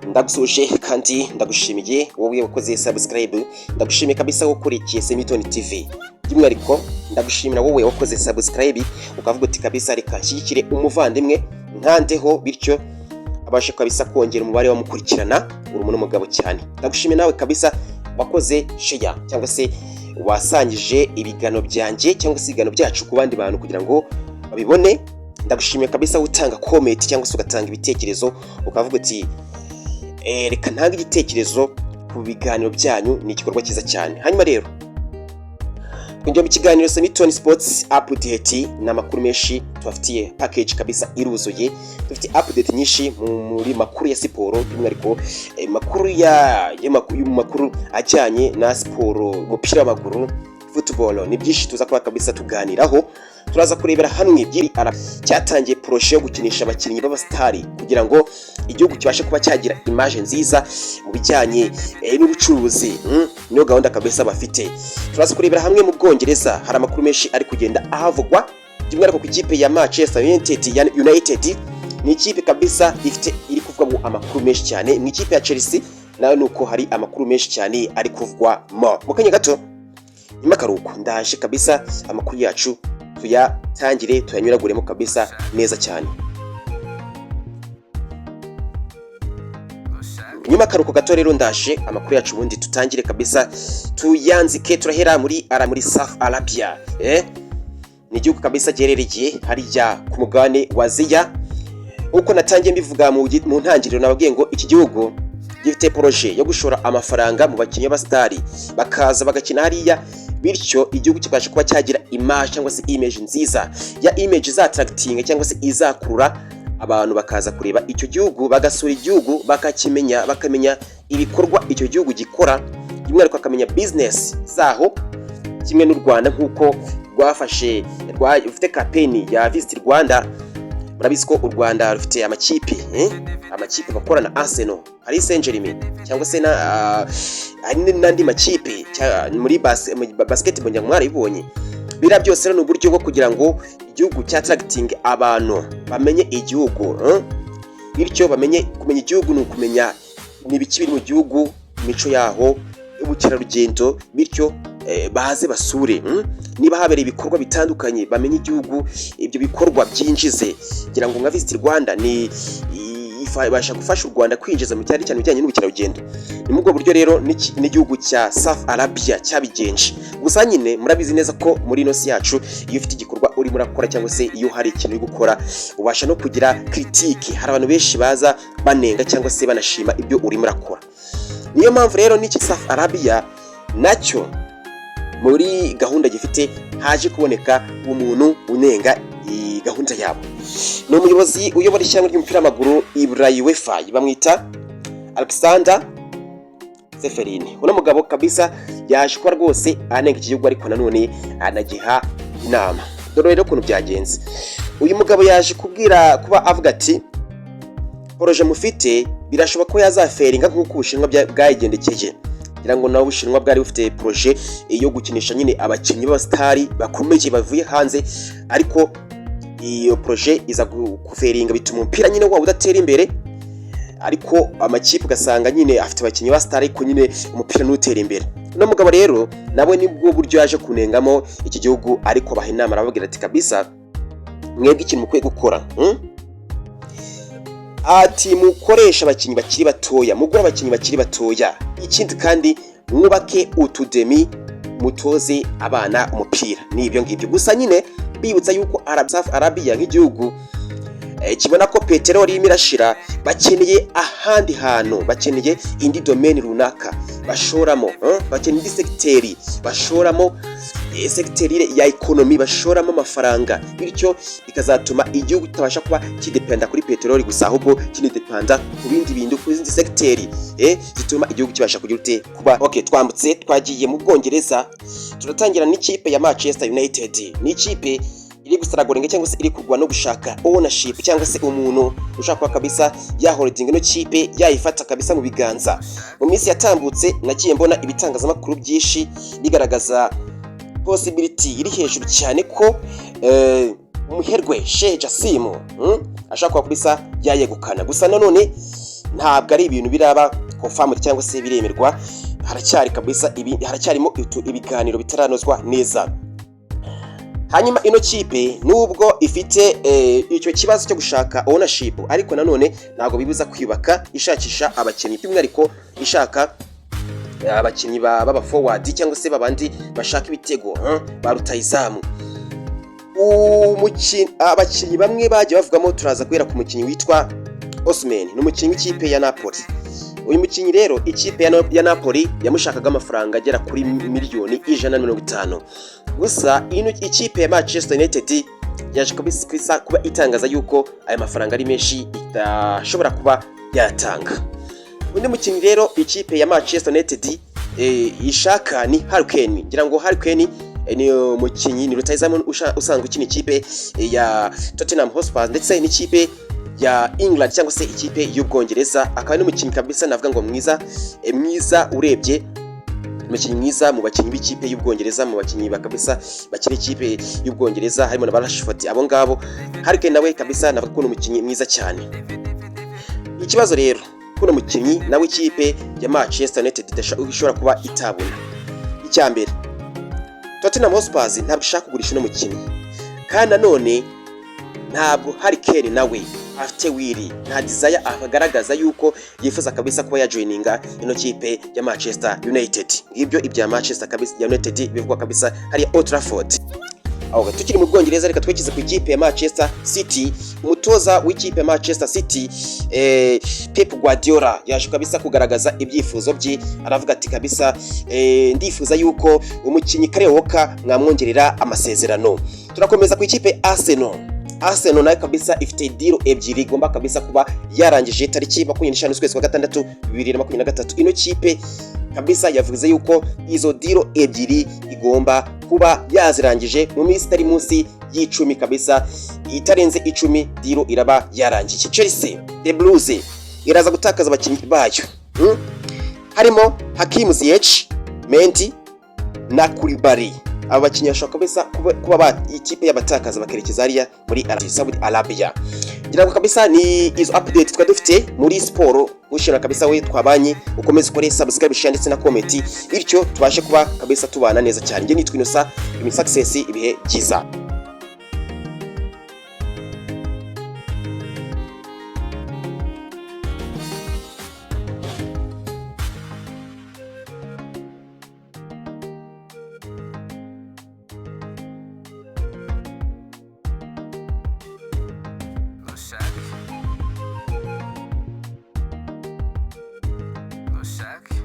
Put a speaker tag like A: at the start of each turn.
A: Ndagusuje kandi ndagushimiye wowe wakoze subscribe. Ndagushimiye kabisa ukurikiye Semitoni TV. By'umwihariko ndagushimira wowe wakoze subscribe, ukavuga uti: "Kabisa reka nshyigikire umuvandimwe nkandeho," bityo abashe kabisa kongera umubare wamukurikirana. Uri umuntu w'umugabo cyane. Ndagushimiye nawe kabisa wakoze share cyangwa se wasangije ibiganiro byanjye cyangwa se ibiganiro byacu ku bandi bantu kugira ngo babibone. Ndagushimiye kabisa utanga comment cyangwa se ugatanga ibitekerezo, ukavuga uti: "Reka ntange igitekerezo ku biganiro byanyu." Ni igikorwa cyiza cyane. Hanyuma rero twinjiye mu kiganiro Semitoni Sports Update. Ni amakuru menshi tubafitiye, package kabisa iruzuye. Dufite update nyinshi muri makuru ya siporo, by'umwihariko makuru ya makuru ajyanye na siporo, umupira w'amaguru, football. Ni byinshi tuza kuba kabisa tuganiraho. Turaza kurebera hamwe byiri cyatangiye projet yo gukinisha abakinnyi b'abasitari kugira ngo igihugu kibashe kuba cyagira image nziza mu bijyanye n'ubucuruzi. Niyo gahunda kabisa bafite. Turaza kurebera hamwe mu Bwongereza, hari amakuru menshi ari kugenda ahavugwa, by'umwihariko ku ikipe ya Manchester United. Ya United ni ikipe kabisa ifite, iri kuvugwamo amakuru menshi cyane. Mu ikipe ya Chelsea nayo nuko hari amakuru menshi cyane ari kuvugwamo. Mu kanya gato nyuma akaruhuko ndaje kabisa amakuru yacu tuyatangire, tuyanyuraguremo kabisa neza cyane. Nyuma akaruhuko gato rero ndaje amakuru yacu ubundi tutangire kabisa tuyanzike. Turahera muri South Arabia. Ni igihugu kabisa giherereye hariya ku mugabane wa Aziya. Uko natangiye mbivuga mu ntangiriro, nababwiye ngo iki gihugu gifite projet yo gushora amafaranga mu bakinnyi b'abasitari, bakaza bagakina hariya, bityo igihugu kibasha kuba cyagira image cyangwa se image nziza, ya image izattractinga cyangwa se izakurura abantu bakaza kureba icyo gihugu, bagasura igihugu, bakakimenya, bakamenya ibikorwa icyo gihugu gikora, by'umwihariko bakamenya business zaho, kimwe n'u Rwanda nk'uko rwafashe, rufite campaign ya Visit Rwanda. Murabizi ko u Rwanda rufite amakipe, amakipe bakorana, Arsenal, Paris Saint-Germain, cyangwa se na hari n'andi makipe muri basketball, ngira ngo mwarabibonye. Biriya byose rero ni uburyo bwo kugira ngo igihugu cya attracting abantu, bamenye igihugu, bityo bamenye, kumenya igihugu ni ukumenya ni ibiki biri mu gihugu, imico yaho, ubukerarugendo, bityo baze basure. Niba habereye ibikorwa bitandukanye, bamenye igihugu, ibyo bikorwa byinjize. Ngira ngo nka Visit Rwanda ni ibasha gufasha u Rwanda kwinjiza mu cyane cyane ibijyanye n'ubukerarugendo. Ni muri ubwo buryo rero n'igihugu cya South Arabia cyabigenje. Gusa nyine murabizi neza ko muri ino si yacu, iyo ufite igikorwa urimo urakora cyangwa se iyo hari ikintu uri gukora, ubasha no kugira critique. Hari abantu benshi baza banenga cyangwa se banashima ibyo urimo urakora. Niyo mpamvu rero n'iki South Arabia nacyo muri gahunda gifite, haje kuboneka umuntu unenga iyi gahunda yabo. Ni umuyobozi uyobora ishyirahamwe ry'umupira w'amaguru Iburayi, UEFA, bamwita Alexander Ceferin. Uno mugabo kabisa yaje kuba rwose anenga iki gihugu, ariko nanone anagiha inama. Dore rero ukuntu byagenze. Uyu mugabo yaje kubwira, kuba avuga ati: "Projet mufite birashoboka ko yazafailinga nk'uko Ubushinwa bwayigendekeye." Ngira ngo nawe Ubushinwa bwari bufite projet yo gukinisha nyine abakinnyi b'abasitari bakomeye bavuye hanze, ariko iyo projet iza gufailinga, bituma umupira nyine waba udatera imbere. Ariko amakipe ugasanga nyine afite abakinnyi ba star, ariko nyine umupira ntutera imbere. Uno mugabo rero nawe nibwo buryo yaje kunengamo iki gihugu, ariko baha inama, arababwira ati: "Kabisa mwebwe ikintu mukwiye gukora, Ati: "Mukoresha abakinnyi bakiri batoya, mugure abakinnyi bakiri batoya. Ikindi kandi mwubake utudemi, mutoze abana umupira." Ni ibyo ngibyo gusa nyine bibutsa yuko South Arabia nk'igihugu kibona ko peteroli irimo irashira, bakeneye ahandi hantu, bakeneye indi domaine runaka bashoramo, bakeneye indi secteur bashoramo, secteur ya economy bashoramo amafaranga, bityo bikazatuma igihugu kitabasha kuba kidependa kuri peteroli gusa, ahubwo kinidependa ku bindi bintu, ku zindi secteur zituma igihugu kibasha kugira ute kuba okay. Twambutse twagiye mu Bwongereza, turatangira n'ikipe ya Manchester United. Ni ikipe iri gustrugglinga cyangwa se iri kurwana no gushaka ownership, cyangwa se umuntu ushaka kuba kabisa yaholdinga ino kipe, yayifata kabisa mu biganza. Mu minsi yatambutse nagiye mbona ibitangazamakuru byinshi bigaragaza possibility iri hejuru cyane ko umuherwe Sheikh Jassim ashaka kuba kabisa yayegukana. Gusa nanone Ntabwo ari ibintu biraba confirmed cyangwa se biremerwa. Haracyari kabisa ibi, haracyarimo ibiganiro bitaranozwa neza. Hanyuma ino kipe, nubwo ifite icyo kibazo cyo gushaka ownership, ariko nanone ntabwo bibuza kwiyubaka, ishakisha abakinnyi, by'umwihariko ishaka abakinnyi b'aba forward cyangwa se babandi bashaka ibitego, ba rutayizamu. Abakinnyi bamwe bagiye bavugamo, turaza guhera ku mukinnyi witwa Osimhen. Ni umukinnyi w'ikipe ya Napoli. Uyu mukinnyi rero, ikipe ya Napoli yamushakaga amafaranga agera kuri miliyoni 150. Gusa ino ikipe ya Manchester United yaje kabisa kuba itangaza yuko aya mafaranga ari menshi, idashobora kuba yatanga. Undi mukinnyi rero ikipe ya Manchester United ishaka ni Harry Kane. Ngira ngo Harry Kane ni umukinnyi, ni rutahizamu usanzwe ukina ikipe ya Tottenham Hotspur ndetse n'ikipe ya England cyangwa se ikipe y'Ubwongereza, akaba ari n'umukinnyi kabisa navuga ngo mwiza, mwiza urebye, umukinnyi mwiza mu bakinnyi b'ikipe y'Ubwongereza, mu bakinnyi ba kabisa bakina ikipe y'Ubwongereza, harimo na ba Rashford, abo ngabo. Harry Kane nawe kabisa navuga ko ni umukinnyi mwiza cyane. Ikibazo rero, kuno mukinnyi nawe ikipe ya Manchester United ishobora kuba itabona. Icya mbere, Tottenham Hotspur ntabwo ishaka kugurisha uno mukinnyi, kandi nanone ntabwo Harry Kane nawe afite will, nta desire agaragaza yuko yifuza kabisa kuba yajoininga ino kipe ya Manchester United. Ngibyo ibya Manchester kabisa ya United bivugwa kabisa hariya Old Trafford. Aho tukiri mu Bwongereza, reka twerekeze ku ikipe ya Manchester City. Umutoza w'ikipe ya Manchester City, Pep Guardiola, yaje kabisa kugaragaza ibyifuzo bye. Aravuga ati: "Kabisa ndifuza yuko umukinnyi Kyle Walker mwamwongerera amasezerano." Turakomeza ku ikipe Arsenal. Arsenal nayo kabisa ifite deal ebyiri igomba kabisa kuba yarangije tariki 25 z'ukwezi kwa gatandatu 2023. Ino kipe kabisa yavuze yuko izo deal ebyiri igomba kuba yazirangije mu minsi itari munsi y'icumi kabisa, itarenze 10 deal iraba yarangiye. Chelsea, The Blues, iraza gutakaza abakinnyi bayo, Harimo Hakim Ziyech, Mendy na Koulibaly. Aba bakinnyi bashobora kabisa kuba ikipe y'abatakaza bakerekeza hariya muri Saudi Arabia. Ngira ngo kabisa ni izo update twari dufite muri siporo. Ushimira kabisa we twabanye, ukomeze ukore subscribe, share ndetse na comment, bityo tubashe kuba kabisa tubana neza cyane. Njye nitwa Innocent imi Success. Ibihe byiza.
B: Lushak. Lushak.